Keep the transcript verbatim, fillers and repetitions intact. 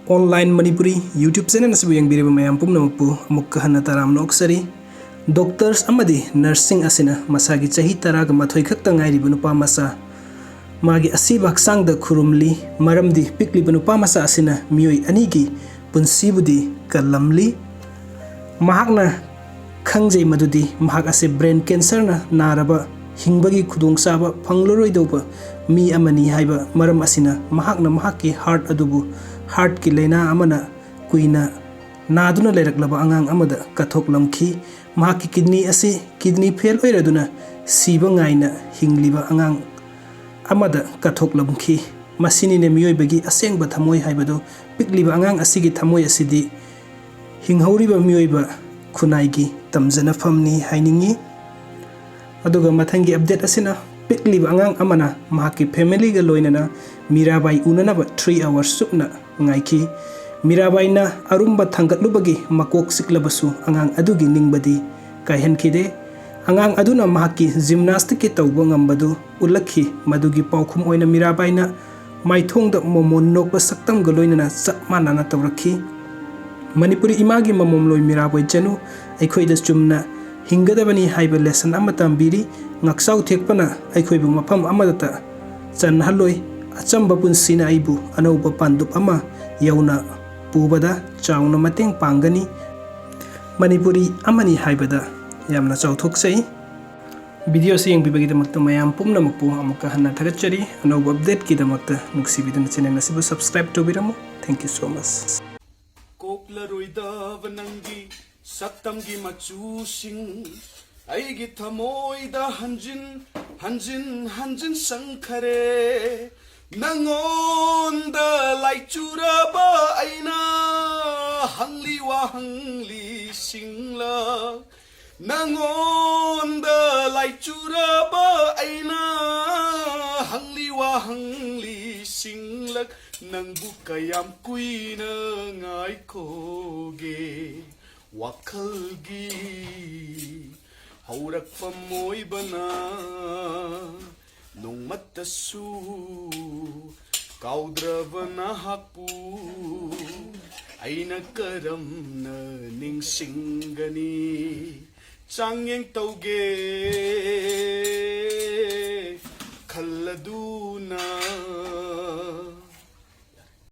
Online Manipuri YouTube channel ꯑꯁꯤꯕꯨ ꯌꯦꯡꯕꯤꯔꯤꯕ ꯃꯌꯥꯝ ꯄꯨꯝꯅꯃꯛꯄꯨ ꯑꯃꯨꯛꯀ ꯍꯟꯅ ꯇꯔꯥꯝꯅ ꯑꯣꯛꯆꯔꯤ꯫ ꯗꯣꯛꯇꯔꯁ ꯑꯃꯗꯤ ꯅꯔꯁꯁꯤꯡ ꯑꯁꯤꯅ ꯃꯁꯥꯒꯤ ꯆꯍꯤ ꯇꯔꯥꯒ ꯃꯥꯊꯣꯏ ꯈꯛꯇ ꯉꯥꯏꯔꯤꯕ ꯅꯨꯄꯥ ꯃꯆꯥ ꯃꯥꯒꯤ ꯑꯁꯤꯕ ꯍꯛꯆꯥꯡꯗ ꯈꯨꯔꯨꯝꯂꯤ, ꯃꯔꯝꯗꯤ ꯄꯤꯛꯂꯤꯕ ꯅꯨꯄꯥ ꯃꯆꯥ ꯑꯁꯤꯅ ꯃꯤꯑꯣꯏ ꯑꯅꯤꯒꯤ ꯄꯨꯟꯁꯤꯕꯨꯗꯤ ꯀꯜꯂꯝꯂꯤ꯫ ꯃꯍꯥꯛꯅ ꯈꯪꯖꯩ ꯃꯗꯨꯗꯤ ꯃꯍꯥꯛ ꯑꯁꯤ ꯕ꯭ꯔꯦꯟ ꯀꯦꯟꯁꯔꯅ ꯅꯥꯔꯕ ꯍꯤꯡꯕꯒꯤ ꯈꯨꯗꯣꯡꯆꯥꯕ ꯐꯪꯂꯔꯣꯏꯗꯧꯕ ꯃꯤ ꯑꯃꯅꯤ ꯍꯥꯏꯕ ꯃꯔꯝ ꯑꯁꯤꯅ ꯃꯍꯥꯛꯅ ꯃꯍꯥꯛꯀꯤ ꯍꯥꯔꯠ ꯑꯗꯨꯕꯨ ꯍꯥꯔꯠꯀꯤ ꯂꯥꯏꯅꯥ ꯑꯃꯅ ꯀꯨꯏꯅ ꯅꯥꯗꯨꯅ ꯂꯩꯔꯛꯂꯕ ꯑꯉꯥꯡ ꯑꯃꯗ ꯀꯠꯊꯣꯛꯂꯝꯈꯤ꯫ ꯃꯍꯥꯛꯀꯤ ꯀꯤꯗꯅꯤ ꯑꯁꯤ ꯀꯤꯗꯅꯤ ꯐꯦꯜ ꯑꯣꯏꯔꯗꯨꯅ ꯁꯤꯕ ꯉꯥꯏꯅ ꯍꯤꯡꯂꯤꯕ ꯑꯉꯥꯡ ꯑꯃꯗ ꯀꯠꯊꯣꯛꯂꯝꯈꯤ꯫ ꯃꯁꯤꯅꯤꯅꯦ ꯃꯤꯑꯣꯏꯕꯒꯤ ꯑꯁꯦꯡꯕ ꯊꯃꯣꯏ ꯍꯥꯏꯕꯗꯨ꯫ ꯄꯤꯛꯂꯤꯕ ꯑꯉꯥꯡ ꯑꯁꯤꯒꯤ ꯊꯃꯣꯏ ꯑꯁꯤꯗꯤ ꯍꯤꯡꯍꯧꯔꯤꯕ ꯃꯤꯑꯣꯏꯕ ꯈꯨꯟꯅꯥꯏꯒꯤ ꯇꯝꯖꯅꯐꯝꯅꯤ ꯍꯥꯏꯅꯤꯡꯏ꯫ ꯑꯗꯨꯒ ꯃꯊꯪꯒꯤ ꯑꯞꯗꯦꯠ ꯑꯁꯤꯅ ꯄꯤꯛꯂꯤꯕ ꯑꯉꯥꯡ ꯑꯃꯅ ꯃꯍꯥꯛꯀꯤ ꯐꯦꯃꯤꯂꯤꯒ ꯂꯣꯏꯅꯅ ꯃꯤꯔꯥꯕꯥꯏ ꯎꯅꯅꯕ three hours ꯆꯨꯞꯅ ꯉꯥꯏꯈꯤ꯫ ꯃꯤꯔꯥꯕꯥꯏꯅ ꯑꯔꯨꯝꯕ ꯊꯥꯡꯒꯠꯂꯨꯕꯒꯤ ꯃꯀꯣꯛ ꯆꯤꯛꯂꯕꯁꯨ ꯑꯉꯥꯡ ꯑꯗꯨꯒꯤ ꯅꯤꯡꯕꯗꯤ ꯀꯥꯏꯍꯟꯈꯤꯗꯦ꯫ ꯑꯉꯥꯡ ꯑꯗꯨꯅ ꯃꯍꯥꯛꯀꯤ ꯖꯤꯝꯅꯥꯁꯇꯤꯛꯀꯤ ꯇꯧꯕ ꯉꯝꯕꯗꯨ ꯎꯠꯂꯛꯈꯤ꯫ ꯃꯗꯨꯒꯤ ꯄꯥꯎꯈꯨꯝ ꯑꯣꯏꯅ ꯃꯤꯔꯥꯕꯥꯏꯅ ꯃꯥꯏꯊꯣꯡꯗ ꯃꯣꯃꯣꯟ ꯅꯣꯛꯄ ꯁꯛꯇꯝꯒ ꯂꯣꯏꯅꯅ ꯆꯞ ꯃꯥꯟꯅꯅ ꯇꯧꯔꯛꯈꯤ꯫ ꯃꯅꯤꯄꯨꯔꯤ ꯏꯃꯥꯒꯤ ꯃꯃꯣꯝꯂꯣꯏ ꯃꯤꯔꯥꯕꯥꯏ ꯆꯅꯨ ꯑꯩꯈꯣꯏꯗ ꯆꯨꯝꯅ ꯍꯤꯡꯒꯗꯕꯅꯤ ꯍꯥꯏꯕ ꯂꯦꯁꯟ ꯑꯃ ꯇꯝꯕꯤꯔꯤ꯫ ꯉꯥꯛꯆꯥꯎ ꯊꯦꯛꯄꯅ ꯑꯩꯈꯣꯏꯕꯨ ꯃꯐꯝ ꯑꯃꯗꯇ ꯆꯟꯍꯜꯂꯣꯏ꯫ ꯑꯆꯝꯕ ꯄꯨꯟꯁꯤꯅ ꯑꯩꯕꯨ ꯑꯅꯧꯕ ꯄꯥꯟꯗꯨꯞ ꯑꯃ ꯌꯧꯅ ꯄꯨꯕꯗ ꯆꯥꯎꯅ ꯃꯇꯦꯡ ꯄꯥꯡꯒꯅꯤ꯫ ꯃꯅꯤꯄꯨꯔꯤ ꯑꯃꯅꯤ ꯍꯥꯏꯕꯗ ꯌꯥꯝꯅ ꯆꯥꯎꯊꯣꯛꯆꯩ꯫ ꯚꯤꯗꯤꯑꯣ ꯑꯁꯤ ꯌꯦꯡꯕꯤꯕꯒꯤꯗꯃꯛꯇ ꯃꯌꯥꯝ ꯄꯨꯝꯅꯃꯛꯄꯨ ꯑꯃꯨꯛꯀ ꯍꯟꯅ ꯊꯥꯒꯠꯆꯔꯤ꯫ ꯑꯅꯧꯕ ꯑꯞꯗꯦꯠꯀꯤꯗꯃꯛꯇ ꯅꯨꯡꯁꯤꯕꯤꯗꯨꯅ ꯆꯦꯅꯦꯜ ꯑꯁꯤꯕꯨ ꯁꯕꯁꯀ꯭ꯔꯥꯏꯕ ꯇꯧꯕꯤꯔꯝꯃꯨ꯫ Thank you so much꯫ ꯀꯣꯛꯂꯔꯣꯏꯗꯕ ꯅꯪꯒꯤ ꯁꯛꯇꯝꯒꯤ ꯃꯆꯨꯁꯤꯡ ꯑꯩꯒꯤ ꯊꯃꯣꯏꯗ ꯍꯟꯖꯤꯟ ꯍꯟꯖꯤꯟ ꯍꯟꯖꯤꯟ ꯆꯪꯈꯔꯦ꯫ ꯅꯉꯣꯟꯗ ꯂꯥꯏꯆꯨꯔꯕ ꯑꯩꯅ ꯍꯪꯂꯤ ꯋꯥꯍꯪꯂꯤꯁꯤꯡꯂ, ꯅꯉꯣꯟꯗ ꯂꯥꯏꯆꯨꯔꯕ ꯑꯩꯅ ꯍꯪꯂꯤ ꯋꯥꯍꯪꯂꯤꯁꯤꯡꯂꯛ, ꯅꯪꯕꯨ ꯀꯌꯥꯝ ꯀꯨꯏꯅ ꯉꯥꯏꯈꯣꯒꯦ? ꯋꯥꯈꯜꯒꯤ ꯍꯧꯔꯛꯐꯝ ꯑꯣꯏꯕꯅ ꯅꯣꯡꯃꯠꯇꯁꯨ ꯀꯥꯎꯗ꯭ꯔꯕ ꯅꯍꯥꯛꯄꯨ ꯑꯩꯅ ꯀꯔꯝꯅ ꯅꯤꯡꯁꯤꯡꯒꯅꯤ? ꯆꯥꯡꯌꯦꯡ ꯇꯧꯒꯦ ꯈꯜꯂꯗꯨ